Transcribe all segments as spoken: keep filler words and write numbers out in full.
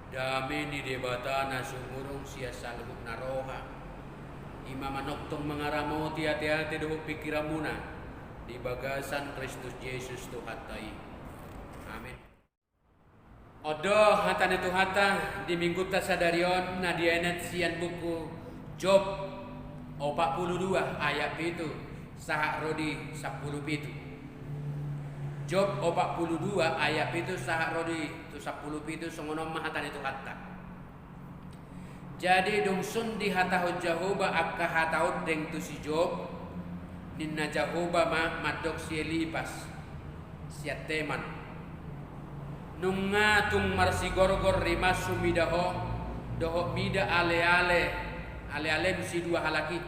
Dame ni Debata na sumurung sian saluhut na roha, i ma manongtong mangaramoti ateate dohot pingkiranmuna di bagasan Kristus Jesus Tuhanta i. Amen. On do hata ni Tuhanta di minggunta sadari on na dienet sian buku Job opat pulu dua ayat pitu sahat ro di sampulu pitu. Job opat pulu dua ayat pitu sahat ro di tu sampulu pitu, songon on ma hata ni Tuhanta. Jadi dung sun dihatahon Jahowa angka hata ondeng tu si Job, ninna Jahowa ma mandok si Elipas sian Teman: Nunga tung marsigorgor rimashu mida ho, dohot mida aleale, alealem sidua halak i.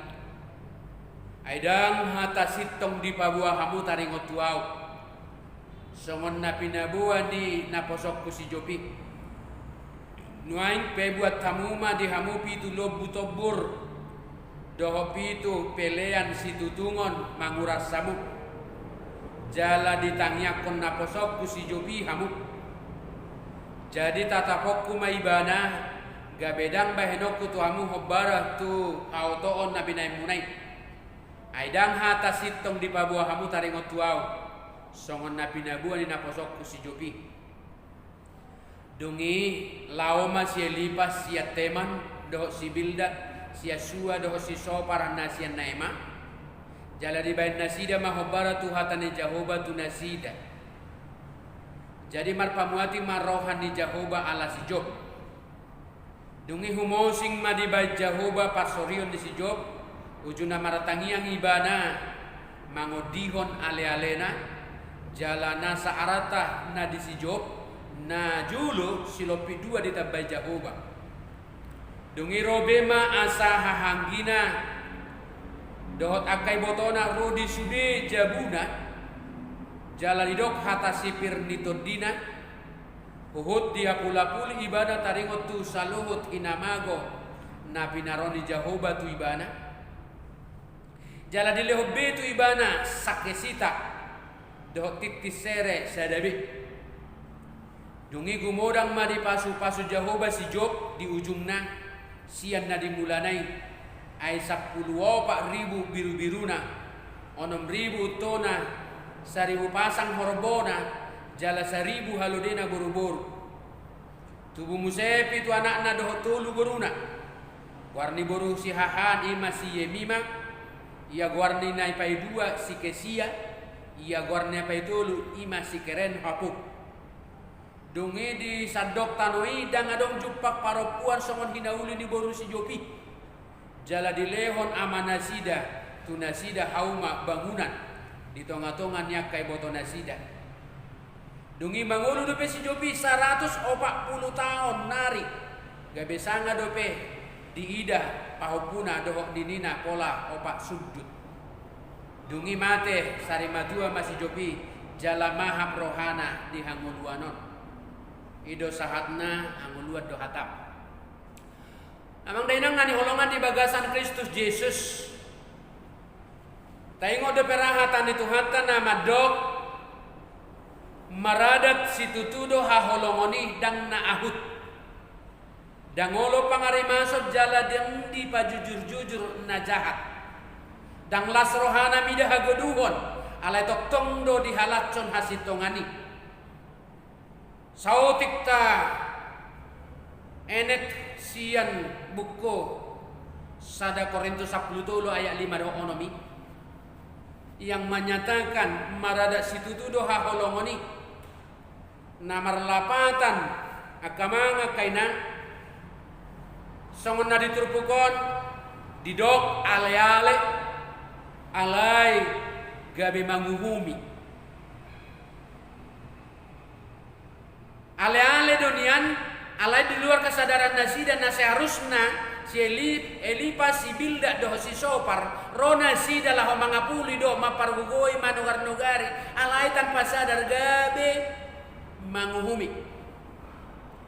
Ai ndang hata sintong dipaboa hamu taringot tu ahu, songon na pinaboa ni naposongku si Job i. Nuaeng pe buat hamu ma di hamu pitu lombu tombur dohot pitu pelean situtungon manguras hamu, jala ditangiangkon naposongku si Job i hamu. Jadi tatapongku ma ibana, gabe ndang bahenonku tu hamu hombara tu haotoon na binahenmuna i. Ai ndang hata sintong dipaboa hamu taringot tu ahu, songon na pinaboa ni naposongku si Job i. Dung i laho ma si Elipas sian Teman, dohot si Bildad sian Sua, dohot si Sopar na sian Naama, jala dibahen nasida ma hombara tu hata ni Jahowa tu nasida. Jadi marpamuati ma roha ni Jahowa ala si Job. Dung i humosing ma dibahen Jahowa parsorion ni si Job, uju na martangiang ibana mangondihon alealena, jala nasa arta na di si Job na jolo silompit dua ditambai Jahowa. Dung i ro be ma asa hahaanggina dohot angka ibotona ro di sude jabuna, jala didok hata sipir ni tondina, huhut diapulapuli ibana taringot tu saluhut hinamago na pinaroni Jahowa tu ibana. Jala dilehon be tu ibana sangkesita dohot tintin sere sada be. Dung i gumodang ma dipasupasu Jahowa si Job di ujungna, sian na di mulana i, ai sampulu opat ribu birubiruna, onom ribu untona, saribu pasang horbona, jala saribu halodena boruboru. Tubu muse pitu anakna dohot tolu boruna. Goar ni boru sihahaan i ma si Yemima, ia goar ni na paidua si Kesia, ia goar ni na paitolu i ma si Keren-Hapuk. Dung i di sandok tano i ndang adong jumpang parompuan songon hinauli ni boru si Job i. Jala dilehon amanasida tu nasida hauma bangunan di tongatonga ni angka ibotonasida. Dung i mangolu dope si Job i saratus opat pulu taon nari, gabe sanga dope diida pahompuna dohot ninina pola opat sundut. Dung i mate sarimatua ma si Job i, jala mahap rohana di hangoluan on. I do sahatna, hangoluan do hatam. Amang dainang na hinaholongan di bagasan Kristus Jesus, taingot dope ra hata ni Tuhanta na mandok: Maradat situtu do haholongon i, ndang na ahut. Ndang olo pangarimason jala ndang dipajujurjujur na jahat. Ndang las rohana mida hagoduhon, alai tongtong do dihalashon hasintongan i. Saotik taenet sian buku sada Korintus sampulu tolu ayat lima dohot onom i, yang menyatakan maradat situtu do haholongon i. Na marlapatan, angka amang, angka inang, songon na di turpuk on didok aleale, alai gabe manguhumi. Aleale do nian, alai di luar kesadaran nasida na seharusna si Eli-, Elipas, si Bildad dohot si Sopar, ro nasida laho mangapuli dohot mampargogoi, manugarnugari, alai tanpa sadar gabe manguhumi.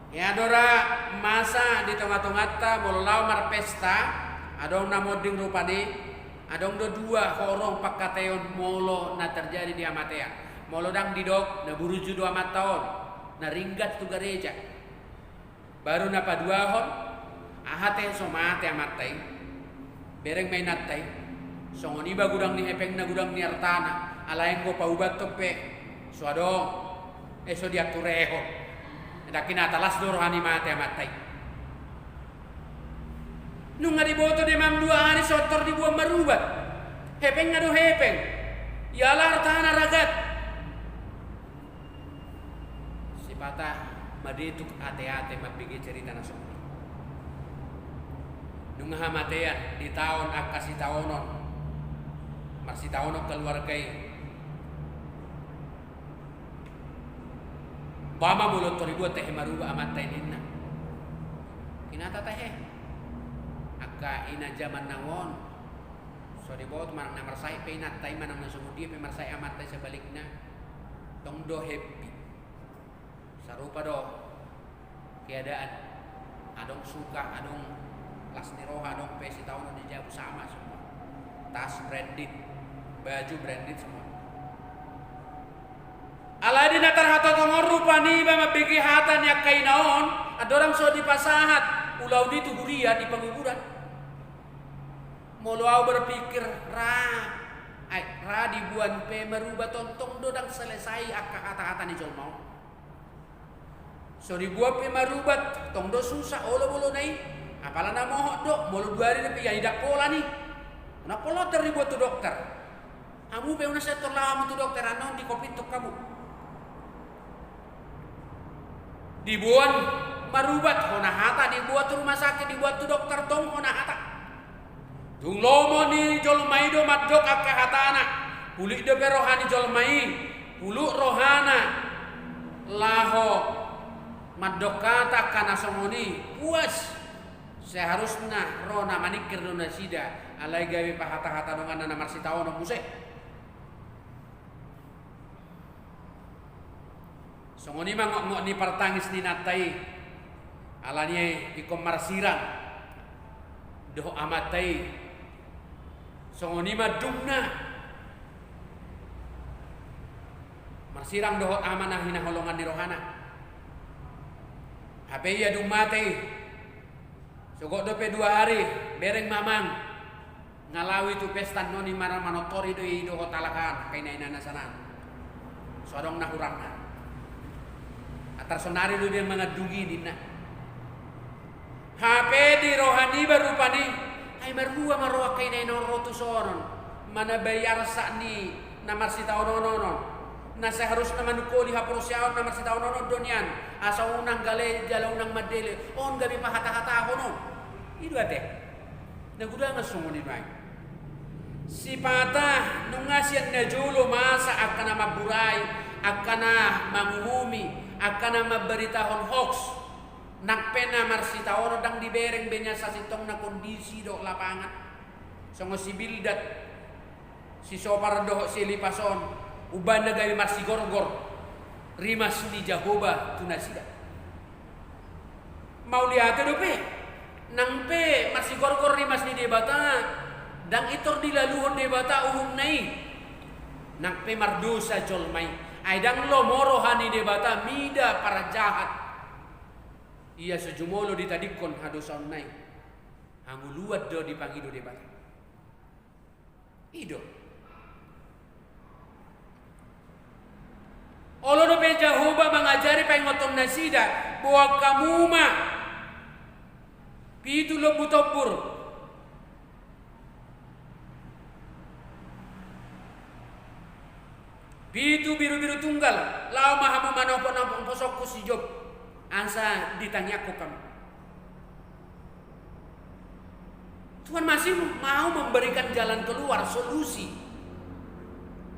Ia do ra masa di tongatonganta molo laho marpesta, adong na monding rupani, adong do dua horong pangkataion molo na terjadi di hamatean. Molo ndang didok, na burju do amanta on, na ringgas tu gareja. Baru na paduahon, aha tehe so mate amanta i? Bereng ma inanta i. Songon i ba godang ni hepengna, godang ni artana, alai anggo paubathon pe so adong, eh, so diaturehon. Ndang kinanta, las do roha ni mate amanta i. Nunga diboto demam dua ari so tor diboan marubat. Hepengna do hepeng. Iala artana ragad. Sipata madetuk ate-ate mambege cerita na songon i. Nunga hamatean, ditaon angka sitaonon, marsitaonon keluarga i. Ba ma molo tor diboan tehe marubat amanta i ninna. Kinanta tehe. Angka ina jaman na on so diboto manang na marsahit pe inanta i manang na songon dia pe marsahit amanta i, sebalikna tong do happy. Sarupa do keadaan. Adong suka, adong las ni roha, adong pe sitaonon di jabu, sama semua. Tas branded, baju branded semua. Alai di na tarhatotong on rupani ba mambege hata ni angka ina on, andorang so dipasahat ulaon i tu huria di panguburan. Molo au berpikir ra, ai, ra diboan pe marubat on tong do ndang selesai angka hata-hata ni jolma on. So diboan pe marubat tong do susah, olo bolona i. Apala na mohot do, molo dua ari dope ia idak pola ni. Unang pola tor diboan tu dokter. Hamu pe unang sai tor laho hamu tu dokter, annon dikopit tong hamu. Diboan marubat hona hata, diboan tu rumah sakit, diboan tu dokter tong hona hata. Tung lomo ni jolma i do mandok angka hatana. Pulik dope roha ni jolma i, pulik rohana laho mandok hata angka na songon i, puas. Seharusna ro na maningkir do nasida, alai gabe pahata-hata donganna na marsitaonon muse. Songon i ma ngok-ngok ni partangis ni inanta i, alani i ingkon marsirang dohot amanta i. Songon i ma dungna marsirang dohot ama na hinaholongan ni rohana. Hape ia dung mate i, sogot dope dua ari, bereng ma amang. Nga laho i tu pesta, annon i manontori do i dohot halak an, angka ina-ina na sanan. So adong na hurangna. Antar sonari do dia mangandung i ninna. Hape di roha niba rupani, ai marhua ma ro angka ina-ina on ro tu sonon, manambai arsak ni na marsitaonon on. Na seharusna manungkoli haporseaon na marsitaonon on do nian, asa unang gale jala unang mandele, on gabe pahata-hatahon on. I do ate. Na godang songon i nuaeng. Sipata nunga sian na jolo masa angka na mamburai, angka na manguhumi, angka na mambaritahon hoax. Nang pe na marsitaonon ndang dibereng be nian sasintongna kondisi dohot lapangan. Songon si Bildad, si Sopar dohot si Elipas on, umbahen na gabe marsigorgor rimas ni Jahowa tu nasida. Mauliate dope, nang pe marsigorgor rimas ni Debata, ndang intor dilaluhon Debata uhumna i. Nang pe mardosa jolma i, ai ndang lomo roha ni Debata mida parjahat. Ia so jumolo ditadingkon hadosaonna i, hangoluan do dipangido Debata. I do. Olo dope Jahowa mangajari paingothon nasida, boan hamu ma pitu lombu tombur, pitu birubiru tunggal, laho ma hamu manompok-nompok posongku si Job, asa ditangiangkon hamu. Tuhan masih mau memberikan jalan keluar, solusi.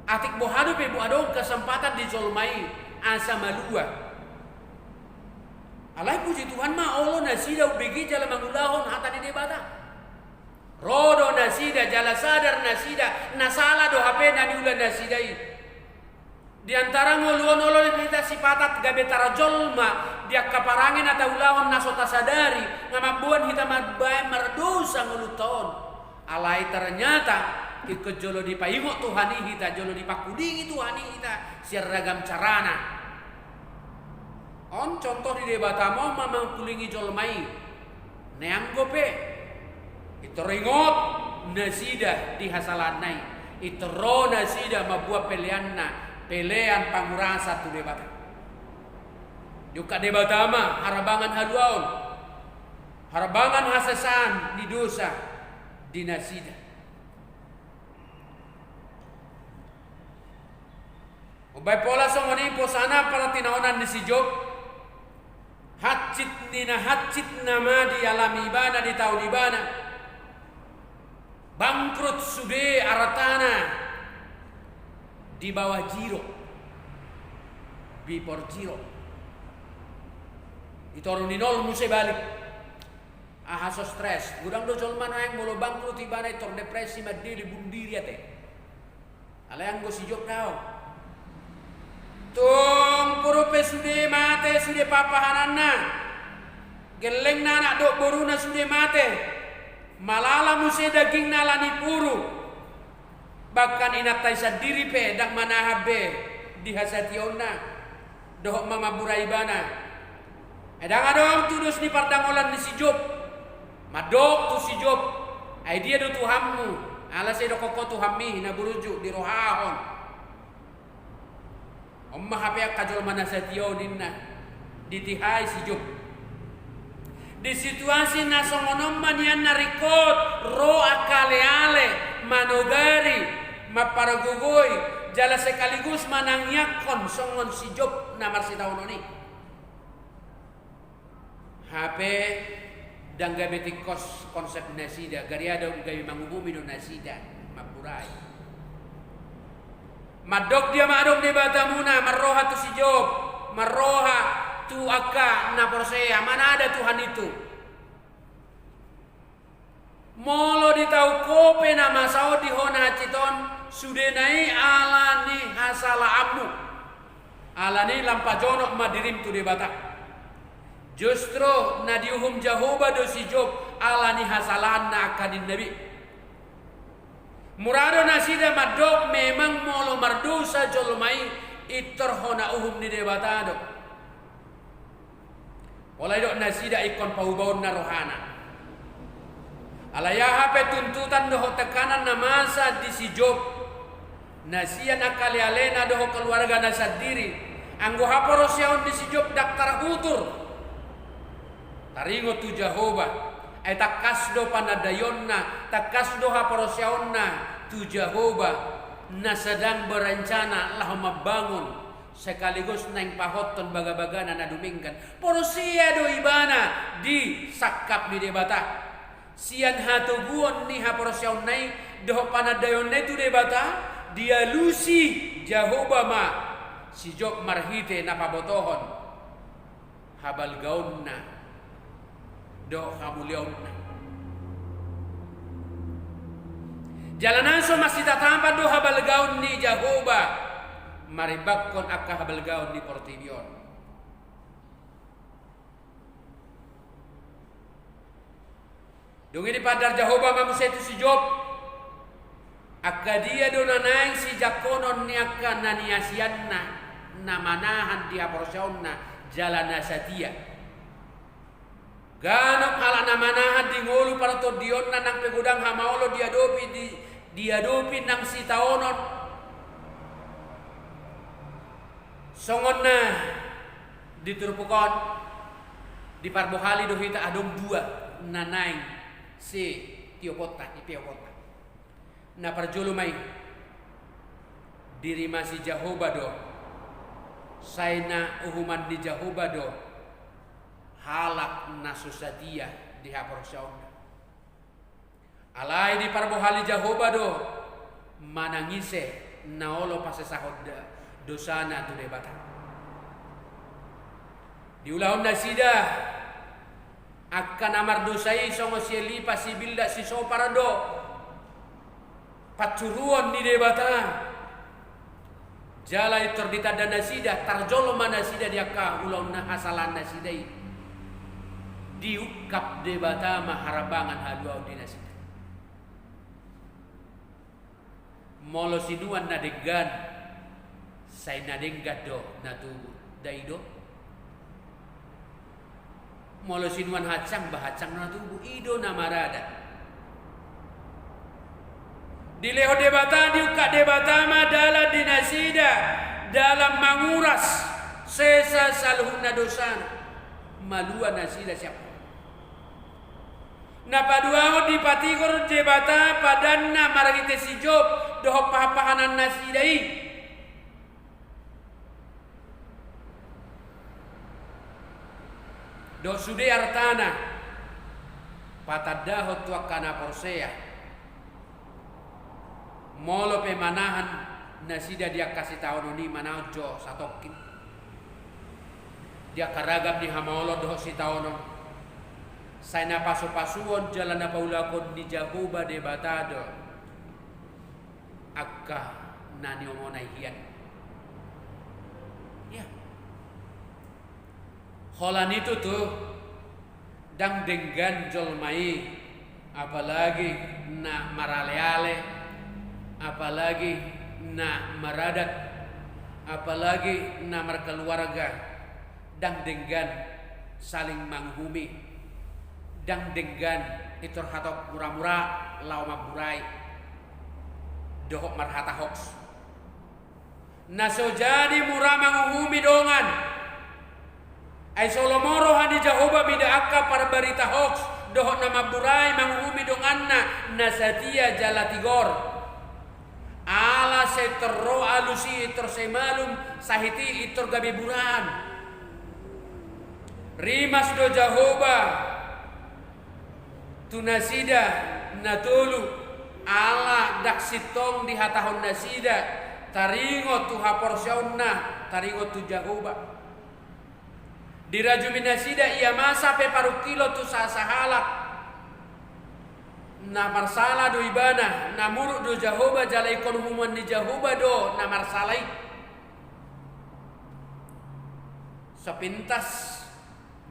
Atik boha dope, boha adong kesempatan di jolma i asa malua. Alai puji Tuhan ma, olo nasida umbege jala mangulahon hata ni Debata. Ro do nasida jala sadar nasida na sala do hape na niula nasida i. Di antara ngolu on, olo dope hita sipata gabe tarjolma di angka parange na taulahon na so tasadari, nga mamboan hita mambaen mardosa ngolunta on. Alai ternyata ingkon jolo dipaingot Tuhan i hita, jolo dipangkulingi Tuhan i hita sian ragam carana. On contoh di Debata ma on mamangkulingi jolma i. Neang dope. Pintor ingot nasida di hasalaanna i. Pintor ro nasida mambuat peleanna, pelean pangurasan tu Debata. Diungkap Debata ma harbangan haluaon, harbangan hasesaan ni dosa di nasida. Umbaen pola songon i posana paratinaonan ni si Job. Hansit ni na hansit nama dialami ibana, ditaon ibana. Bangkrut sude artana di bawah zero, before zero. Di toru ni nol muse balik. Aha so stres. Godang do jolma naeng molo bangkrut ibana pintor depresi, mandele, bunuh diri ate. Alai anggo si Job daong. Tung pola pe sude mate sude papahananna. Gellengna anak dohot boruna sude mate. Malala muse dagingna ala ni puru. Bahkan inanta i sandiri pe ndang manahan be di hasatiaonna dohot mamamura ibana. Ai ndang adong tudos ni pardangolan ni si Job. Mandok tu si Job, ai dia do Tuhanmu? Ala sai didokkon ho Tuhanmi na burju dirohahon. On ma hape angka jolma na satia on, ninna. Ditihai si Job. Di situasi na songon on ma nian na ringkot ro angka aleale manogari, mampargogoi, jala sekaligus manangiangkon songon si Job na marsitaonon i. Hape ndang gabe tingkos konsep nasida, gariada gabe manguhumi do nasida, mamburai. Mandok dia ma adong Debatamuna, marroha tu si Job, marroha tu angka na porsea, mana ada Tuhan itu. Molo ditaon ho pe na masa on di ho na hansit on, sudena i ala ni hasalaanmu. Ala ni lam pajonok ma dirim tu Debata. Justru na diuhum Jahowa do si Job ala ni hasalaanna angka ninna be. Mura do nasida mandok memang molo mardosa jolma i, pintor hona uhum ni Debata do. Pola didok nasida ingkon paubaonna rohana. Alai aha pe tuntutan dohot tekanan na masa di si Job, na sian angka alealena dohot keluargana sandiri, anggo haporseaon ni si Job ndang tarhutur, taringot tu Jahowa, ai tangkas do panandaionna, tangkas do haporseaonna tu Jahowa, na sedang berencana laho mambangun sekaligus naeng pahothon bagabagana na dumenggan. Porsea do ibana di sangkap ni Debata. Sian hatoguon ni haporseaonna i dohot panandaionna i tu Debata, dialusi Jahowa ma si Job marhite na pabotohon habalgaonna dohot hamuliaonna. Jala na so masitatapan do habalgaon ni Jahowa marimbanghon angka habalgaon ni portibi on. Dung i dipandar Jahowa ma muse tu si Job, angka dia do na naeng sijangkonon ni angka na niasianna, na manahan di haporseaonna jala na satia. Ganup halak na manahan di ngolu partondionna nang pe godang hamaolon diadopi di, diadopi nang sitaonon. Songon na di turpuk on, diparbohali do hita adong dua na naeng sitioponta, ipioponta. Na parjolo ma i, dirimasi Jahowa do, sai na uhuman ni Jahowa do halak na so satia di haporseaonna. Alai diparbohali Jahowa do manang ise na olo pasesahon da-, dosana tu Debata. Diulahon nasida angka na mardosa i songon si Elipas, si Bildad, si Sopar do pansuruon ni Debata. Jala pintor ditanda nasida, tarjolma nasida di angka ulaon na hasalaannasida i. Diungkap Debata ma harbangan haluaon di nasida. Molo sinuan na denggan, sai na denggan do na tubu, nda i do? Molo sinuan hansiang, ba hansiang na tubu, i do na maradat. Dilehon Debata, diungkap Debata ma dalan di nasida, dalan manguras, sesa saluhutna dosana, malua nasida sian. Na paduahon, dipatigor Debata padanna marhite si Job, dohot pahanpahanan nasida i. Dohot sude artana, patandahon tu angka na porsea. Molo pe manahan nasida di angka sitaonon i, manahan jo satongkin. Di angka ragam ni hamaolon dohot sitaonon. Sai na pasupasuon jala na paulakon ni Jahowa Debata do angka na niongona i hian. Ya. Holan i tutu, ndang denggan jolma i, apalagi na maraleale, apalagi na maradat, apalagi na markeluarga, ndang denggan saling manguhumi, ndang denggan pintor hatop muramura laho mamburai dohot marhata hoks. Na so jadi mura manguhumi dongan. Ai so lomo roha ni Jahowa mida angka parbarita hoks dohot na mamburai manguhumi donganna na satia jala tigor. Ala sai pintor ro alus i, pintor sai malum, sahit i pintor gabe buraan. Rimas do Jahowa tu nasida na tolu, ala ndang sintong dihatahon nasida taringot tu haporseaonna, taringot tu Jahowa. Dirajumi nasida ia masa pe parungkilon tu sasahalak. Na marsala do ibana, na muruk do Jahowa jala ingkon uhuman ni Jahowa do na marsala i. Sepintas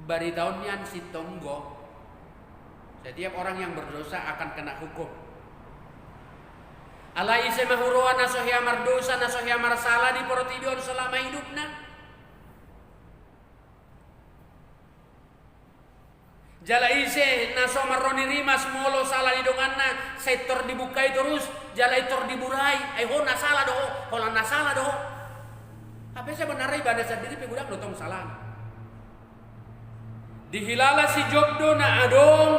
barita on nian sintong do. Setiap orang yang berdosa akan kena hukum. Alai ise ma huroha na so hea mardosa, na so hea marsala di portibi on selama hidupna? Jala ise na so marro ni rimas molo sala ni donganna, sai pintor dibukai torus, jala pintor diburai, ai ho na sala do ho, holan na sala do ho. Hape sebenarna ibana sandiri pe godang do tong salana. Dihilala si Job do na adong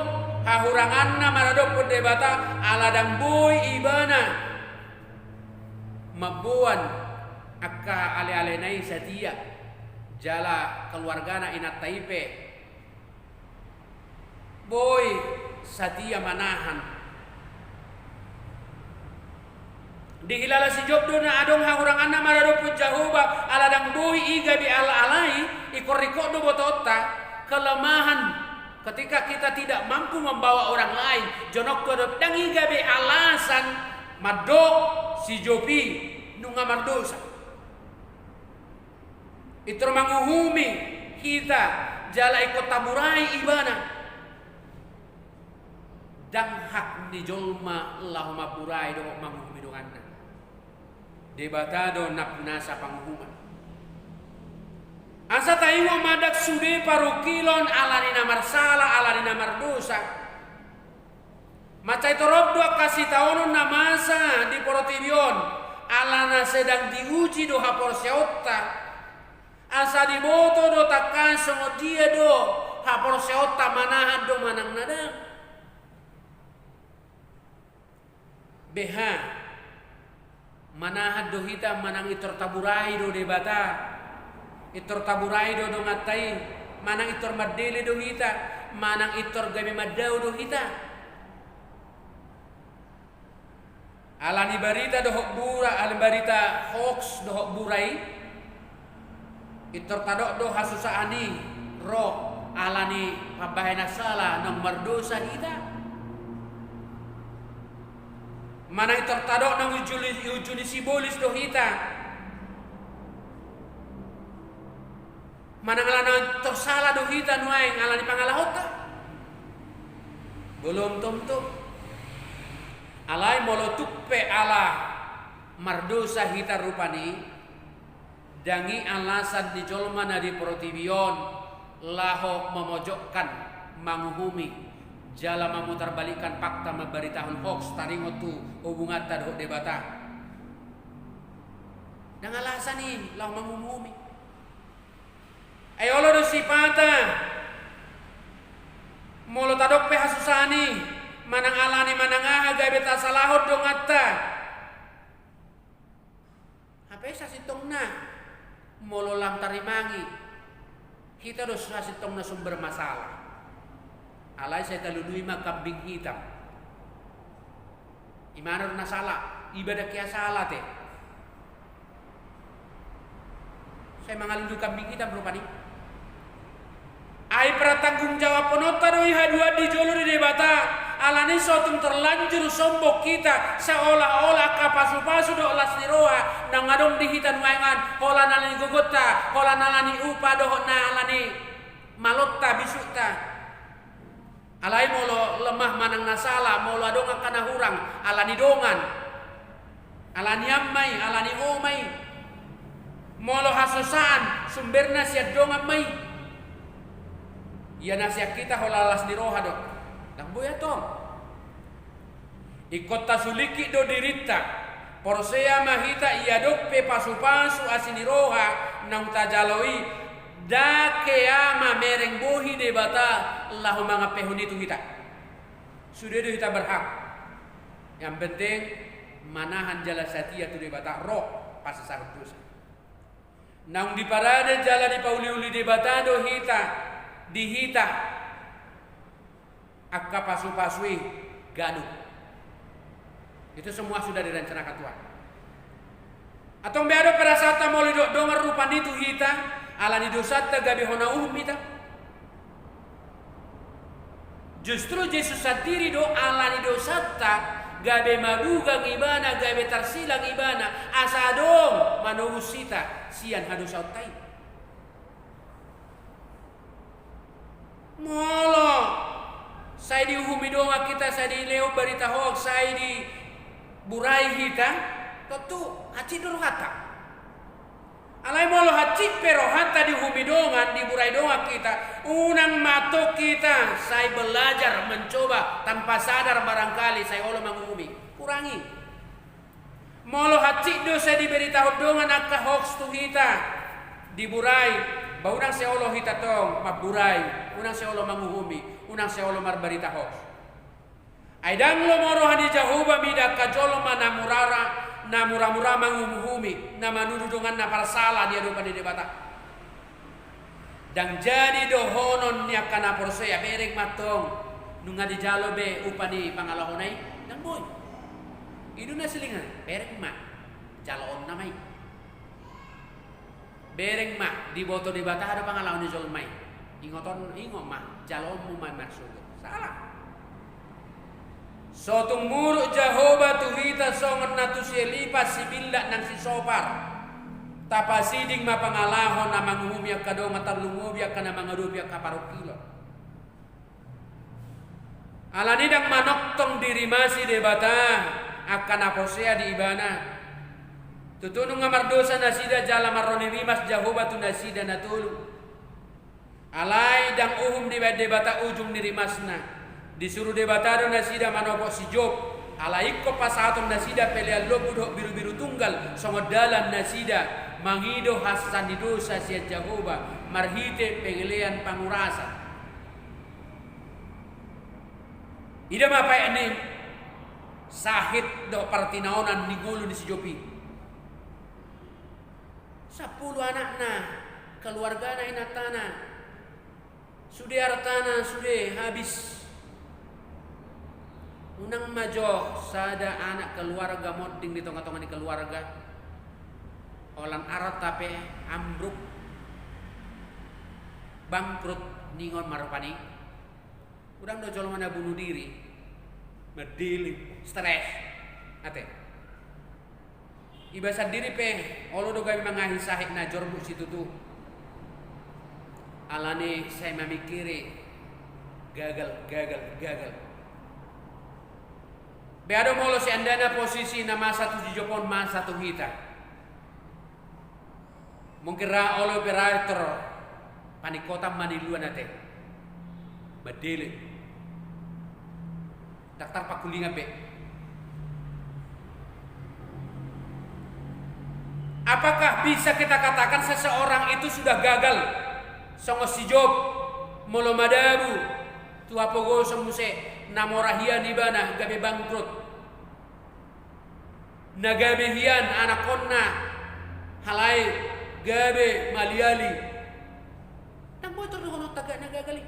hahuranganna maradophon Debata, ala ndang boi ibana mamboan angka alealena i satia, jala keluargana, inanta i pe boi satia manahan. Dihilala si Job do na adong hahuranganna maradophon Jahowa, ala ndang boi i gabe ala-alai. Ingkon ringkot do botoonta, kelemahan, ketika kita tidak mampu membawa orang lain, jonok tu adop, ndang i gabe alasan mandok si Job i nunga mardosa. Pintor manguhumi hita jala ingkon taburai ibana. Ndang hak ni jolma laho mamburai dohot manguhumi donganna. Debata do nampunasa panguhuman. Asa taingot ma ndang sude parungkilon ala ni na marsala, ala ni na mardosa. Mansai torop do angka sitaonon na masa di portibi on, ala na sedang diuji do haporseaonta. Asa diboto do tangkas songon dia do haporseaonta, manahan do manang na ndang. Beha. Manahan do hita manang pintor taburai do Debata, pintor taburai do donganta i, manang pintor mandele do hita, manang pintor gabe mandao do hita. Ala ni barita dohot bura, ala ni barita hoaks dohot bura i, pintor tadok do hasusaan i ro ala ni pambahenan sala naung mardosa hita. Manang pintor tadok naung uju ni, uju ni sibolis do hita. Manang ala naung pintor sala do hita nuaeng ala ni pangalahonta. Bolon tontu. Alai molo tung pe ala mardosa hita rupani, ndang i alasan ni jolma na di portibi on laho memojokkan, manguhumi, jala memutarbalikkan fakta, mambaritahon hoaks taringot tu hubunganta dohot Debata. Ndang alasan i laho manguhumi. Ai olo do sipata, molo tadok pe hasusaan i, manang alani manang aha gabe tasalahon donganta. Hape sasintongna, molo lam tarimangi, hita do sasintongna sumber masalah. Alai sai talului ma kambing hitam. Imana do na sala, iba ndang hea sala te. Sai mangalului kambing hitam rupani. Ai pertanggungjawabhononta do i haduan di jolo di Debata. Alani so tung terlanjur sombong hita, seolah-olah angka pasupasu dohot las ni roha naung adong di hita nuaeng an, holan alani gogonta, holan alani upa dohot na alani malonta, bisukta. Alai molo lemah manang na sala, molo adong angka na hurang, alani dongan, alani an ma i, alani ho ma i. Molo hasusaan, sumberna sian dongan ma i. Ia na sian hita holan las ni roha do. Ndang boi antong. Ingkon tasulingkit do dirinta. Porsea ma hita, ia adong pe pasupasu asi ni roha naung tajalo i, ndang hea mamereng bohi Debata laho mangampehon i tu hita. Sude do hita berhak. Yang penting manahan jala satia tu Debata, ro pasesahon dosa. Naung diparade jala dipauliuli Debata do hita, di hita, angka pasupasu i ganup. Itu semua sudah direncanakan Tuhan. Antong bea do perasaanta molo didok dongan rupani tu hita, alani dosanta gabe hona uhum hita. Justru Jesus sandiri do alani dosanta gabe mabugang ibana, gabe tarsilang ibana, asa adong manobus hita sian hadosaonta i. Molo sai diuhumi dongan hita, sai dilehon barita hoaks, sai diburai hita, tontu hansit do rohanta. Alai molo hansit pe rohanta diuhumi dongan, diburai dongan hita, unang ma antong hita sai belajar mencoba tanpa sadar barangkali sai olo manguhumi. Kurangi. Molo hansit do sai diberitahon dongan angka hoaks tu hita, diburai, ba unang sai olo hita tong mamburai, unang sai olo manguhumi, unang sai olo marbarita hoaks. Ai ndang lomo roha ni Jahowa mida angka jolma na murara, na muramura manguhumi, na manuduh donganna parsala di adopan ni Debata. Ndang jadi dohonon ni angka na porsea, bereng ma antong, nunga dijalo be upa ni pangalahona i, ndang boi. I do na silingan, bereng ma, jaloonna ma i. Bereng ma, diboto Debata do pangalaho ni jolma i. Ingoton, ingot ma, jaloonmu ma i marsogot. Sala. So tung muruk Jahowa tu hita songon na tu si Elipas, si Bildad nang si Sopar. Tapasiding ma pangalaho na manguhumi angka dongan, tarlumobi angka na mangadopi angka parungkilon. Alani ndang manongtong dirimasi Debata angka na porsea di Ibana. Tutu nunga mardosa nasida jala marro ni rimas Jahowa tu nasida na tolu. Alai ndang uhum dibahen Debata ujung ni rimasna. Disuru Debata do nasida manopot si Job. Alai ingkon pasahaton nasida pelean lombu dohot birubiru tunggal songon dalan nasida mangido hasesaan ni dosa sian Jahowa marhite pengelean pangurasan. Ida ma paet ni sahit dohot partinaonan ni ngolu ni si Job i. Sampulu anakna, keluargana, inantana, sude artana, sude habis. Unang ma jo sada anak keluarga monding di tongatonga ni keluarga. Holan arta pe ambruk, bangkrut, ningon ma rupani. Godang do jolma na bunuh diri, mandele, stres, ate. Iba sandiri pe olo do gabe mangahi sahit na jorbut situtu. Alani sai mamingkiri gagal, gagal, gagal. Bea do molo seandainya posisi na masa tu si Job on masa tu hita. Mungkin ra olo operator Panikkotan maniluan ate. Mandele. Dang tarpangkulingan be. Apakah bisa kita katakan seseorang itu sudah gagal? Songon si Job, molo madabu tu hapogoson muse, na mora hian ibana gabe bangkrut. Na gabe hian anakkonna, halai gabe maliali. Ndang boi tor dohononta na gagal i.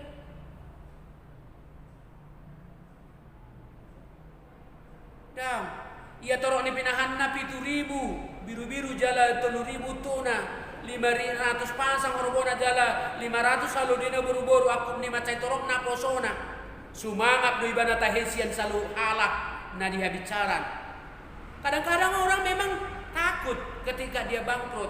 Ndang. Ia torop ni pinahanna pitu ribu birubiru jala tolu ribu untuna, lima ratus pasang horbo na jala lima ratus halode na boruboru, angkup ni mansai torop naposona. Sumangap do ibana tahe sian saluhut halak na dihabinsaran. Kadang-kadang orang memang takut ketika dia bangkrut.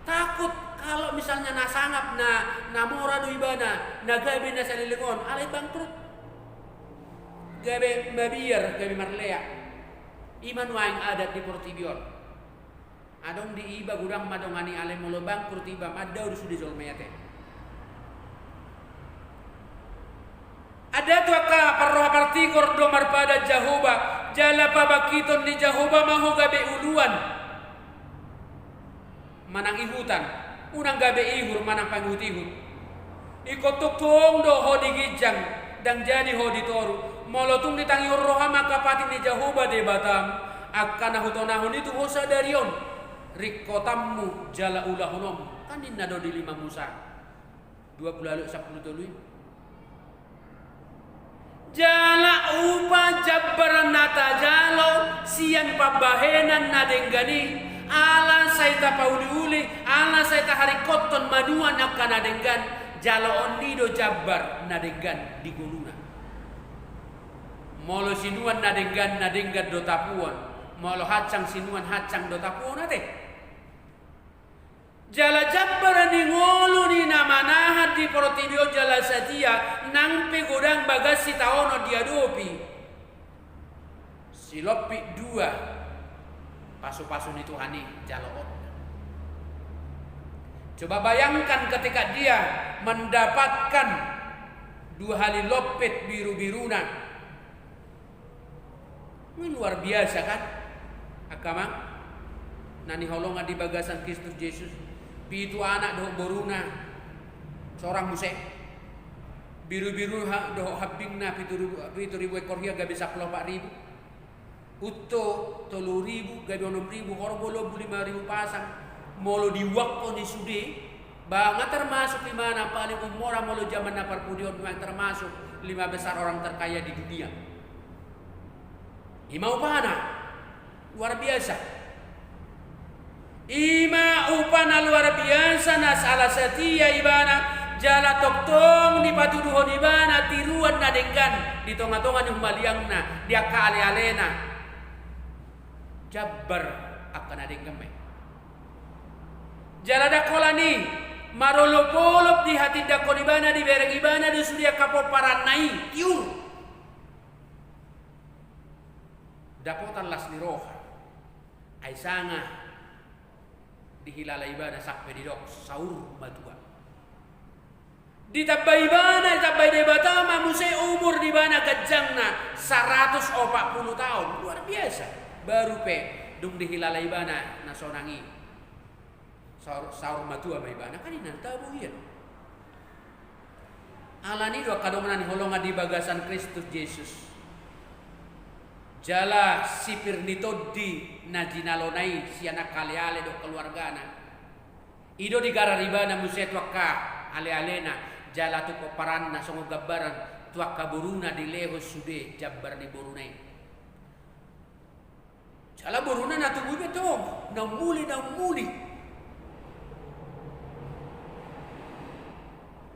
Takut kalau misalnya na sangap, na, na mora do ibana, na gabe na saleleng on, alai bangkrut. Gabe mabiar, gabe marlea. I ma nuaeng adat di portibi on. Adong di iba godang ma dongan i, alai molo bangkrut iba, mandao do sude jolma i ate. Ada tu angka parroha partigor do marpadan Jahowa, jala pabangkiton ni Jahowa ma ho gabe uluan manang ihutan, unang gabe ihur manang pangihut-ihut. Ingkon tongtong do ho di ginjang, ndang jadi ho di toru. Molo tung ditangihon roham angka patik ni Jahowa Debatam, angka na hutonahon i tu ho sadari on, ringkotanmu jala ulahononmu. Kan ninna do di lima Musa dua pulu ayat sampulu tolu i. Jala upa jambar na tajalo sian pambahenan na denggan i, ala sai tapauliuli, ala sai taharingkothon manuan angka na denggan, jaloon ni do jambar na denggan di ngoluna. Molo sinuan na denggan, na denggan do tapuon. Molo hansan sinuan, hansan do tapuon ate. Jala jambar ni ngolu ni na manahan di portibi on jala satia, nang pe godang bagas sitaonon diadopi. Silompit dua pasupasu ni Tuhan i jaloonna. Coba bayangkan ketika dia mendapatkan dua hali lompit birubiruna. Ini luar biasa kan? Angka amang na hinaholongan di bagasan Kristus Jesus, pitu anak dohot boruna, sorang muse. Birubiru ha, dohot hambingna pitu ribu, pitu ribu ekor hian gabe sampulu opat ribu. Untu tolu ribu gabe onom ribu, horbo lombu lima ribu pasang. Molo diuakkon i sude, ba nga termasuk i ma na paling umora molo jaman na parpudi on, nuaeng termasuk lima besar orang terkaya di dunia. I ma upana luar biasa. I ma upana luar biasa na sala satia ibana, jala tongtong dipatuduhon ibana tiruan na denggan di tongatonga ni humaliangna, di angka alealena. Jambar angka na denggan ma i. Jala ndang holan i, marolopolop dihatindanghon ibana, dibereng ibana do sude angka pomparanna i, tiur. Dapotan las ni roha. Ai sanga dihilala ibana sampe didok saur matua. Ditambai ibana, ditambai Debata ma muse umur di ibana ganjangna saratus opat pulu taon. Luar biasa. Baru pe dung dihilala ibana na sonang i. Saur, saur matua ma ibana, kan inna tabo hian. Alani do angka dongan na hinaholongan di bagasan Kristus Jesus. Jala sipir ni tondi na jinalona i sian angka aleale dohot keluargana. I do digarar ibana muse tu angka alealena, jala tu pomparanna songon gambaran tu angka boruna dilehon sude jambar ni boruna i. Jala boruna na tubu i pe tong, na umuli, na umuli.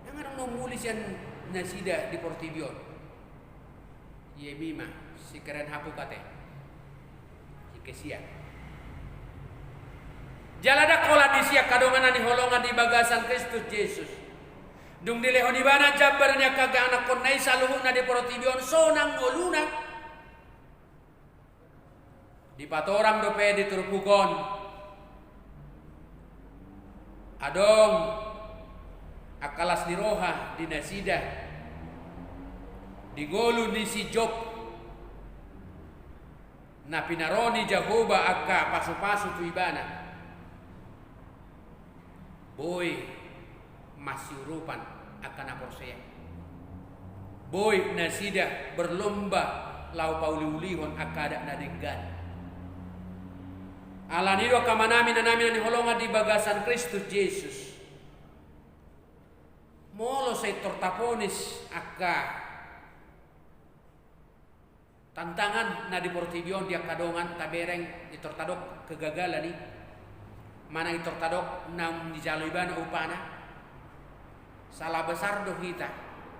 Ndang adong na umuli sian nasida di portibi on. Ia i ma, si keren hapu kate. Si kesian. Jala ndang holan disi angka dongan na hinaholongan di bagasan Kristus Jesus. Dung dilehon ibana jambar ni angka anakkonna i saluhutna di portibi on sonang ngoluna. Dipatorang dope di turpuk on. Adong Angka las ni roha di nasida di ngolu ni si Job, na pinaroni Jahowa angka pasupasu tu ibana. Boi masiurupan angka na porsea. Boi nasida berlomba laho pauliulihon angka adat na denggan. Alani do angka amanami, inanami na hinaholongan di bagasan Kristus Jesus, molo sai tor taponis angka tantangan na di portibi on, di angka dongan tabereng, di tor tadok kegagalan i, manang di tor tadok naung dijalo ibana upana, salah besar do hita,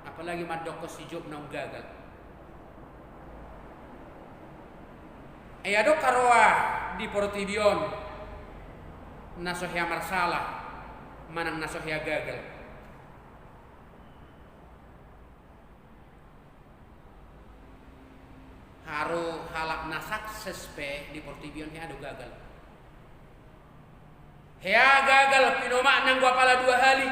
apalagi mandokkon si Job naung gagal. Ai adong haroa di portibi on na so hea marsala manang na so hea gagal. Haru halak na sukses pe di portibi on hea do gagal. Hea gagal pinomak nanggo apala dua hali.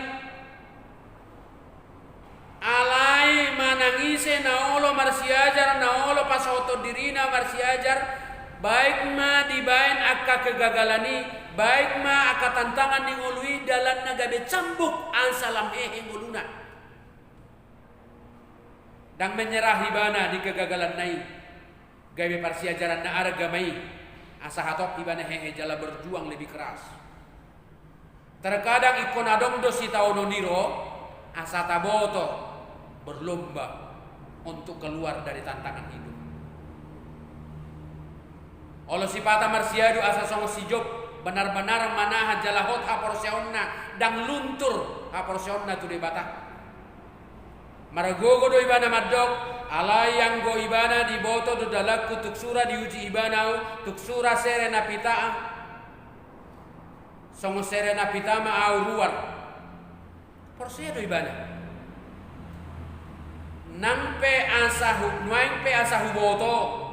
Alai manang ise na olo marsiajar, na olo pasohothon dirina marsiajar, baen ma dibaen angka kegagalan i, baen ma angka tantangan ni ngolu i, dalanna gabe cambuk asa lam hehe ngoluna. Ndang menyerah ibana di kegagalanna i, gabe parsiajaran na arga ma i, asa hatop ibana hehe jala berjuang lebih keras. Terkadang ingkon adong do sitaonon i ro, asa taboto berlomba untuk keluar dari tantangan hidup. Olo sipata marsiadu asa songon si Job, benar-benar manahan jala hot haporseaonna, ndang luntur haporseaonna tu Debata. Margogo do ibana mandok, alai anggo ibana diboto do dalanku, tung sura diuji ibana ahu, tung sura sere na pita, songon sere na pita ma ahu ruar. Porsea do ibana. Nang pe asa hu-, nuaeng pe asa huboto,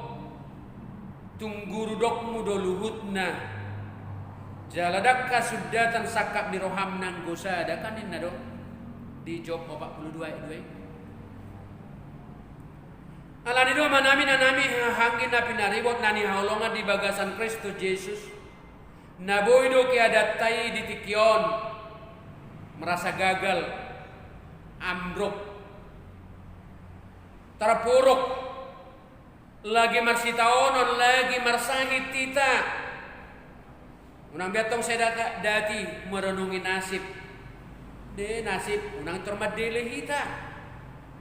tung guru dokmu do luhutna. Jala ndang hasundatan sangkap ni roham nanggo sada, kan ninna do di Job opat pulu dua ayat dua i. Alani do amanami, inanami, hahaanggi na pinaribot na hinaholongan di bagasan Kristus Jesus, na boi do keadaanta i di tingki on merasa gagal, ambruk, terpuruk, lagi marsitaonon, lagi marsahit hita. Unang be antong sai da-, dati merenungi nasib. De, nasib unang tor mandele hita.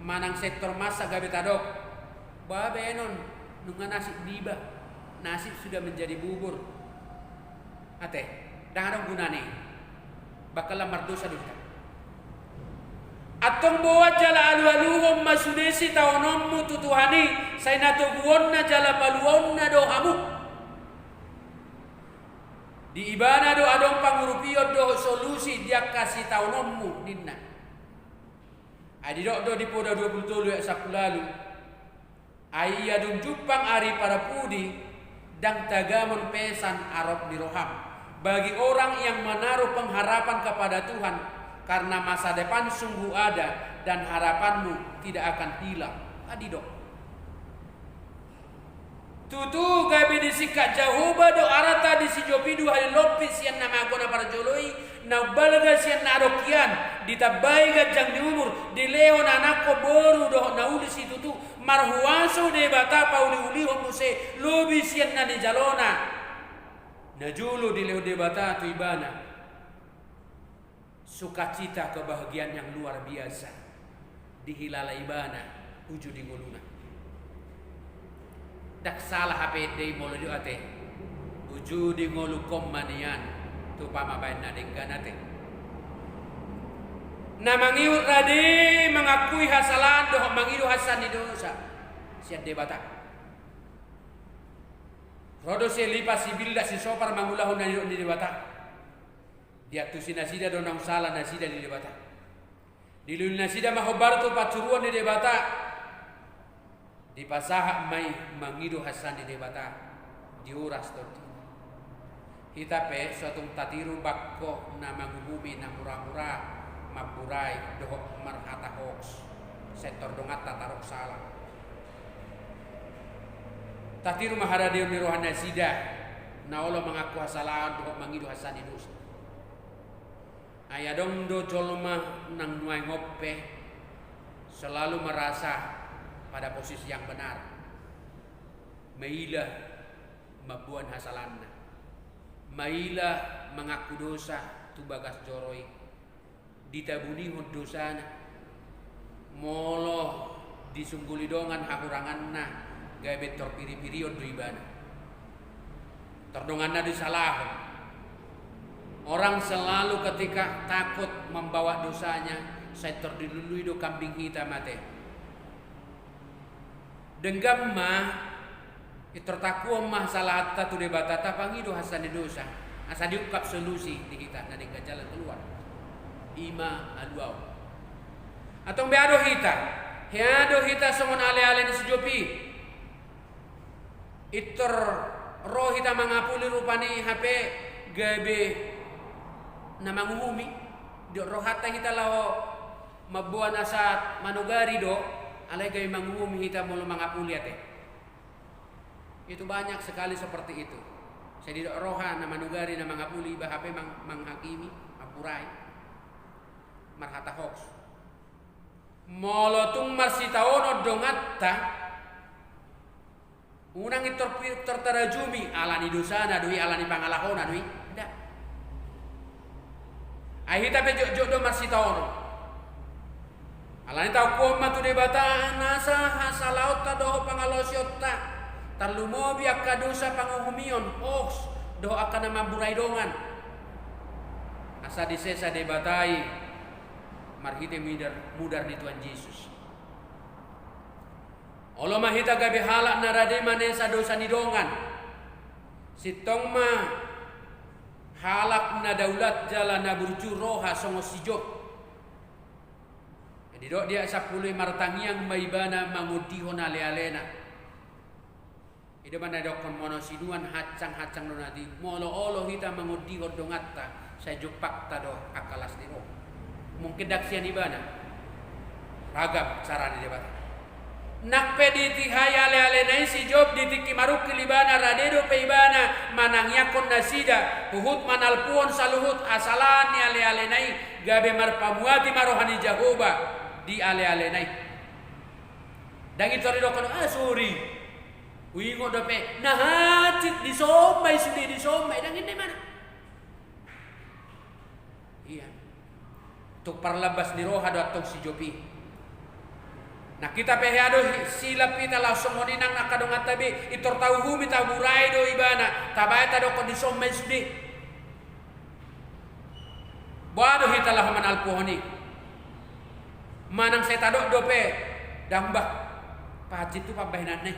Manang sai tor masa gabe tadok, ba baenon, nunga nasib diba. Nasib sudah menjadi bubur. Ate, ndang adong gunana i. Bahkan lam mardosa do hita. Antong boan jala alualuhon ma sude sitaononmu tu Tuhan i, sai na toguonna jala paluaonna do hamu. Di ibana do adong pangurupion dohot solusi di angka sitaononmu, ninna. Ai didok do di Poda dua pulu tolu ayat sampulu ualu. Ai ia dung jumpang ari parpudi, ndang tagamon pesan arop ni roham. Bagi orang yang menaruh pengharapan kepada Tuhan, karena masa depan sungguh ada dan harapanmu tidak akan hilang. Ai didok. Tutu gabe disingkat Jahowa do arta di si Job i dua hali lompit sian na mago na parjolo i, na umbalga sian na adong hian, ditambai ganjang ni umur, dilehon anakkon boru dohot na uli situtu, marhuaso Debata pauliulihon muse lobi sian na nijalona. Najolo dilehon Debata tu ibana sukacita, kebahagiaan yang luar biasa, dihilala ibana uju di ngoluna. Ndang sala hape ende i molo didok ate, uju di ngolungkon ma nian tu pamabaen na denggan ate. Na mangihut rade mangakui hasalaan dohot mangido hansan ni dosa sian Debata. Ro do si Elipas, si Bildad, si Sopar mangulahon na nidok ni Debata. Diantusi nasida do naung sala nasida di Debata. Dilului nasida ma hombar tu pansuruon ni Debata. Dipasahat ma i mangido hansan ni Debata. Diuras tondi. Hita pe so tung tatiru bangko na manguhumi na mura-mura, Amburai dohot marhata hoaks, sai tor donganta tarok sala. Tatiru ma haradeon ni roha nasida na olo mangaku hasalaon dohot mangido hasesaan ni dosa. Ai adong do jolma nang nuaeng on pe selalu merasa pada posisi yang benar. Maila mamboan hasalaanna. Maila mangaku dosa tu bagas joro i. Ditabunihon dosana. Molo disungguli dongan hahuranganna, gabe torpiripirion do ibana. Tor donganna do isalahon. Orang selalu ketika takut membawa dosanya, sai tor dilului do kambing hita mate. Denggan ma, intor takuhon ma hasalahanta tu Debata, tapangido hasesaan ni dosa, asa diungkap solusi di hita na denggan jalan keluar. Ima aluaon. Antong beha do hita, hea do hita songon aleale ni si Job i. Intor ro hita mangapuli rupani hape gabe na manguhumi. Didok rohanta hita laho mamboan asa manogari do, alai gabe manguhumi hita molo mangapuli ate. Itu banyak sekali seperti itu. Sai didok roha na manogari na mangapuli, iba hape mang-, manghakimi, amburai. Marhata hoaks. Molo tung marsitaonon donganta, unang intor pi-, tor tarajumi, ala ni dosana do i, ala ni pangalahona do i. Nda. Ai hita pe jotjot do marsitaonon. Ala ni taonon ma tu Debata nasa hasalaonta dohot pangalaosionta. Tarlumobi angka dosa panguhumion, hoaks, dohot angka na mamburai dongan. Asa disesa Debata i marhite mudar, mudar ni Tuhan Jesus. Olo ma hita gabe halak na rade manesa dosa ni dongan. Sintong ma halak na daulat jala na burju roha songon si Job. Didok di ayat sampulu i, martangiang ma ibana mangondihon alealena. I do ma na didokkon molo sinuan hansang, hansang do na di, molo olo hita mangondihon donganta, sai jumpangta do angka las ni roha. Mungkin ndang sian ibana. Ragam cara ni Debata. Nang pe ditihai alealena i si Job, di tingki marungkil ibana, rade dope ibana manangiangkon nasida, huhut manalpuhon saluhut hasalahan ni alealena i, gabe marpamuati ma roha ni Jahowa di alealena i. Ndang intor didokkon, ah, sori. Huingot dope, na hansit, dison ma i sude, dison ma i, ndang ninna ibana. Ia. Tung parlambas ni roha do antong si Job i. Nang hita pe hea do hi-, silap hita laos songon i nang angka donganta be, intor tauhumi, taburai do ibana, tabaen tadokkon dison ma i sude. Boha do hita laho manalpuhon i? Manang sai tadok dope, ndang bah, pahansit tu pambahenanna i.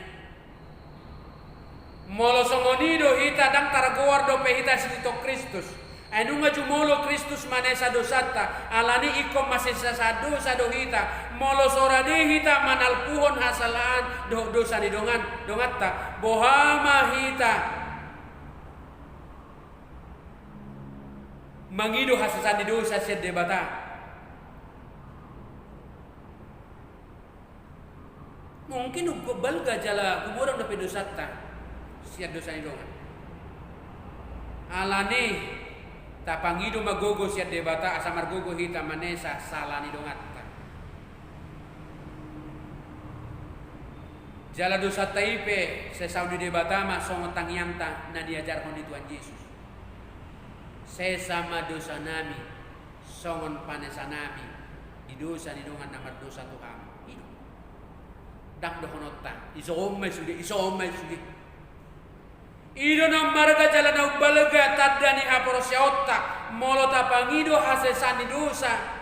Molo songon i do hita, ndang targoar dope hita sititop Kristus. Ai nunga jumolo Kristus manesa dosanta, alani i ingkon masesa dosa do hita. Molo so rade hita manalpuhon hasalahan dohot dosa ni dongan, donganta, boha ma hita mangido hasesaan ni dosa sian Debata? Mungkin umgogo balga jala humodang dope dosanta sian dosa ni dongan. Alani i tapangido ma gogo sian Debata asa margogo hita manesa sala ni donganta. Jala dosanta i pe sesaon ni Debata ma songon tangiangta na niajarhon ni Tuhan Jesus. Sesa ma dosanami songon panesanami di dosa ni dongan na mardosa tu Ham. I do. Ndang dohononta, dison ma i sude, dison ma i sude. I do na ummarga jala na umbalga tanda ni haporseaonta, molo tapangido hasesaan ni dosa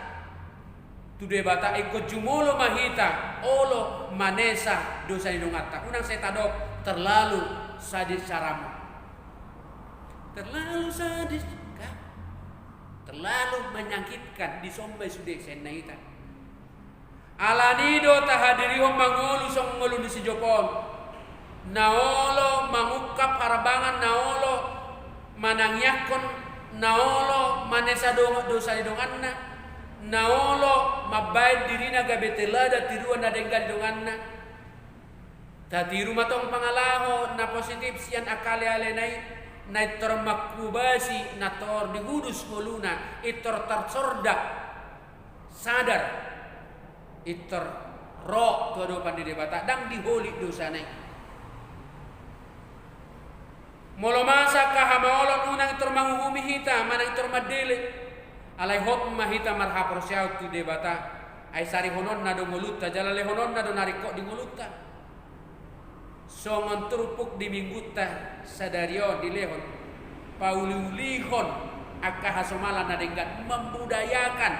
tu Debata, ingkon jumolo ma hita olo manesa dosa ni donganta. Unang sai tadok terlalu sadis caramu. Terlalu sadis, ka? Terlalu menyakitkan, dison ma i sude, sai ninna hita. Alani i do tahadirihon ma ngolu songon ngolu ni si Job on. Na olo mangungkap harbangan, na olo manangiangkon, na olo manesa do-, dosa ni donganna. Na olo mambaen dirina gabe teladan tiruan na denggan donganna. Tatiru ma tong pangalaho na positif sian angka alealena i, na intor mangkubasi, na tor digudus ngoluna, intor tarsordak, sadar, intor ro tu adopan ni Debata, ndang diholit dosana i. Molo masa angka hamaolon, unang intor manguhumi hita manang intor mandele. Alai hot ma hita marhaporseaon tu Debata. Ai sarihononna do ngolunta jala lehononna do na ringkot di ngolunta. Songon turpuk di Minggunta sadari on dilehon, pauliulihon angka hasomalan na denggan, membudayakan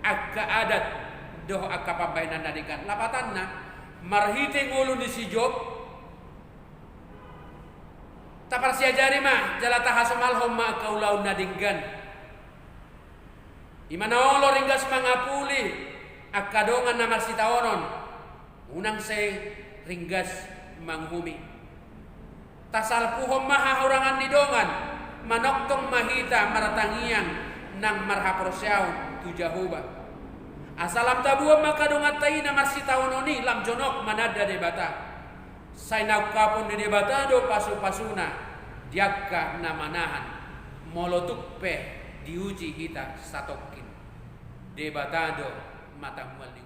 angka adat dohot angka pambahenan na denggan. Lapatanna, marhite ngolu ni si Job, taparsiajari ma jala tahasomalhon ma angka ulaon na denggan. I ma na olo ringgas mangapuli angka dongan na marsitaonon, unang sai ringgas manguhumi. Tasalpuhon ma hahurangan ni dongan, manongtong ma hita martangiang nang marhaporseaon tu Jahowa. Asa lam tabuan ma angka donganta i na marsitaonon i lam jonok mananda Debata. Sai naungkapon ni Debata do pasupasuna di angka na manahan, molo tung pe diuji hita satongkin. Debata do matamual ni